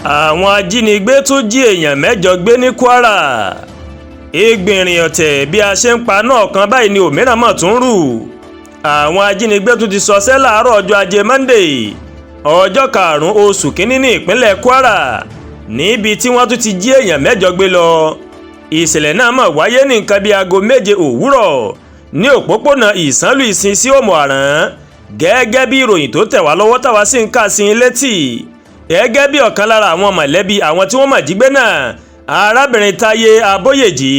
Àwọn ajínigbé tún jí èèyàn 8 gbé ní Kwara. Ìgbìnrin ọ̀tẹ̀, bí a ṣe ń pa náà kan báyìí ni òmíràn mọ̀ tún rù. Àwọn ajínigbé tún ti ṣọṣẹ́ láàárọ̀ ọjọ́ Ajé Monday, ọjọ́ 5 oṣù kínní, ní ìpínlẹ̀ Kwara, níbi tí wọ́n tún ti jí èèyàn 8 gbé lọ. Ìṣẹ̀lẹ̀ náà mọ̀ wáyé ní nǹkan bíi aago 7 òwúrọ̀ ní òpópónà Ìsánlù Ìsìn sí Òmù Àrán, gẹ́gẹ́ bí ìròyìn tó tẹ̀ wá lọ́wọ́ táwa sì ń kà sí i létí, gẹ́gẹ́ bí ọ̀kan lára àwọn mọ̀lẹ́bí àwọn tí wọ́n mọ̀ jí gbé náà, arábìnrin Táyé Abóyèjì,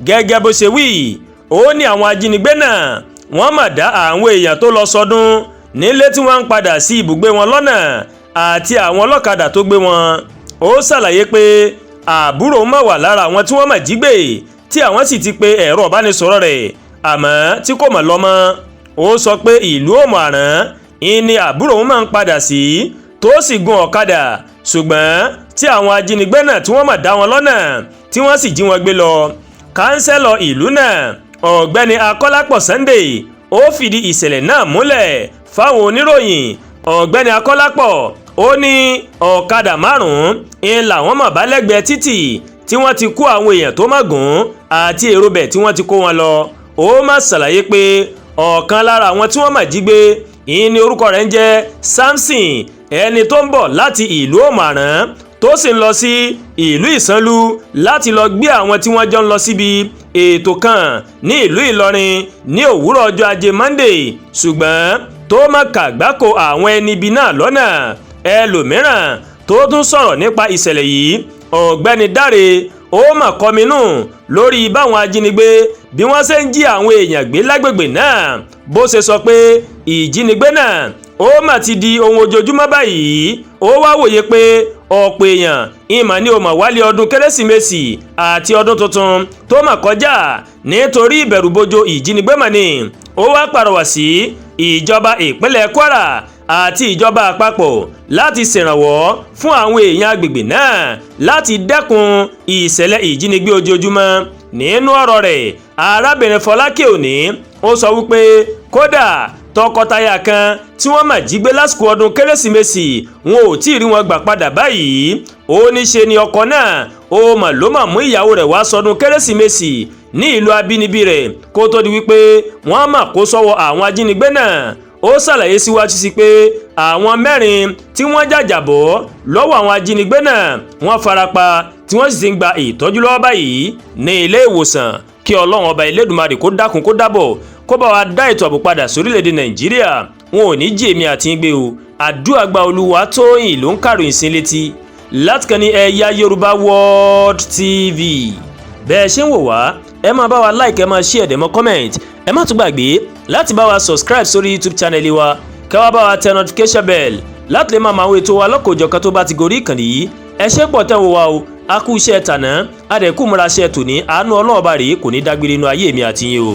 gẹ́gẹ́ bó ṣe wí. Ó ní àwọn ajínigbé náà, wọ́n mà dá àwọn èèyàn tó lọ sọdún nílé tí wọ́n ń padà sí ibùgbé wọn lọ́nà àti àwọn ọlọ́kadà tó gbé wọn. Ó ṣàlàyé pé àbúrò mà wà lára àwọn tí wọ́n mà jí gbé, tí àwọn sì ti pe ẹ̀rọ ìbánisọ̀rọ̀ rẹ̀, àmọ́ tí kò mọ̀ lọ́mọ́. Ó sọ pé ìlú Òmù Àrán ìní àbúrò òun máa ń padà sí, tó sì gun ọ̀kadà, ṣùgbọ́n tí àwọn ajínigbé náà tí wọ́n mà dá wọn lọ́nà, tí wọ́n sì jí wọn gbé lọ. Kánsẹ́lọ̀ ìlú náà, Ọ̀gbẹ́ni Akọ́lápọ̀ Sunday, ó fìdí ìṣẹ̀lẹ̀ náà múlẹ̀ fáwọn oníròyìn. Ọ̀gbẹ́ni Akọ́lápọ̀, ó ní ọ̀kadà márùn-ún ń làwọn mọ̀ bá lẹ́gbẹ̀ẹ́ títì tí wọ́n ti kó àwọn èèyàn tó má gùn àti èrò bẹ̀ tí wọ́n ti kó wọn lọ. Ó má ṣàlàyé pé ọ̀kan lára àwọn tí wọ́n mà jí gbé ìyẹn ní orúkọ rẹ̀ ń jẹ́ Samson, ẹni tó ń bọ̀ láti ìlú Òmù-Àrán tó sì ń lọ sí ìlú Ìsànlú láti lọ gbé àwọn tí wọ́n jọ ń lọ síbi ètò kan ní ìlú Ìlọrin ní òwúrọ̀ ọjọ́ Ajé Monday, ṣùgbọ́n tó má kàgbákò àwọn ẹni ibi náà lọ́nà. Ẹlòmíràn tó tún sọ̀rọ̀ nípa ìṣẹ̀lẹ̀ yìí, Ọ̀gbẹ́ni Dáre, ó mà kọminú lórí báwọn ajínigbé bí wọ́n ṣe ń jí àwọn èèyàn gbé lágbègbè náà, bó ṣe sọ pé ìjínigbé náà ó mà ti di ohun ojoojúmọ́ báyìí. Ó wá wòye pé ọ̀pọ̀ èèyàn ìmọ̀ ni ó mà wálé ọdún Kérésìmesì àti ọdún tuntun tó mà kọjá nítorí ìbẹ̀rùbojo ìjínigbé mà ní. Ó wá pàrọwà sí ìjọba ìpínlẹ̀ Kwara àti ìjọba àpapọ̀ láti ṣèrànwọ́ fún àwọn èèyàn agbègbè náà láti dẹ́kun ìṣẹ̀lẹ̀ ìjínigbé ojoojúmọ́. Nínú ọ̀rọ̀ rẹ̀, arábìnrin Fọlákẹ́ Òní, ó sọ wípé kódà tọkọtaya kan tí wọ́n mà jí gbé lásìkò ọdún Kérésìmesì, wọn ò tí ì rí wọn gbà padà báyìí. Ó ní ṣe ni ọkọ náà ó mà ló mà mú ìyàwó rẹ̀ wá sọdún Kérésìmesì ní ìlú abínibí rẹ̀ kó tó di wípé wọ́n mà kó sọ́wọ́ àwọn ajínigbé náà. Ó ṣàlàyé síwájú sí pé àwọn mẹ́rin tí wọ́n jàjàbọ́ lọ́wọ́ àwọn ajínigbé náà, wọ́n farapa, tí wọ́n sì ti ń gba ìtọ́jú lọ́wọ́ báyìí ní ilé ìwòsàn. Kí Ọlọ́run Ọba Elédùmarè kó dákun, kó dábọ̀, kó bá wa dá ètò ààbò padà sórílẹ̀‐èdè Nàìjíríà. Wọn ò ní jí èmi àti yín gbé o. Àdúrà gba. Olúwa Tóyìn ló ń kàròyìn sí létí láti kàn ní Ẹ̀yà Yorùbá World TV. Bẹ́ẹ̀ ṣe ń wò wá, ẹ máa bá wa like, ẹ máa share, ẹ máa comment. Ẹ má tún gbàgbé láti bá wa subscribe sórí YouTube channel wa, kẹ́ wá bá wa tẹ notification bell láti lè máa mọ àwọn ètò wa lọ́kọ̀ọ́jọ̀kan tó bá ti gorí ìkànnì yìí. Ẹ ṣé pọ̀ tẹ́ ń wò wá o. A kú iṣẹ́ tàná, a dẹ̀ kú múra iṣẹ́ tòní. Àánú Ọlọ́run Ọba rèé kò ní dágbére inú ayé mi àti yín o.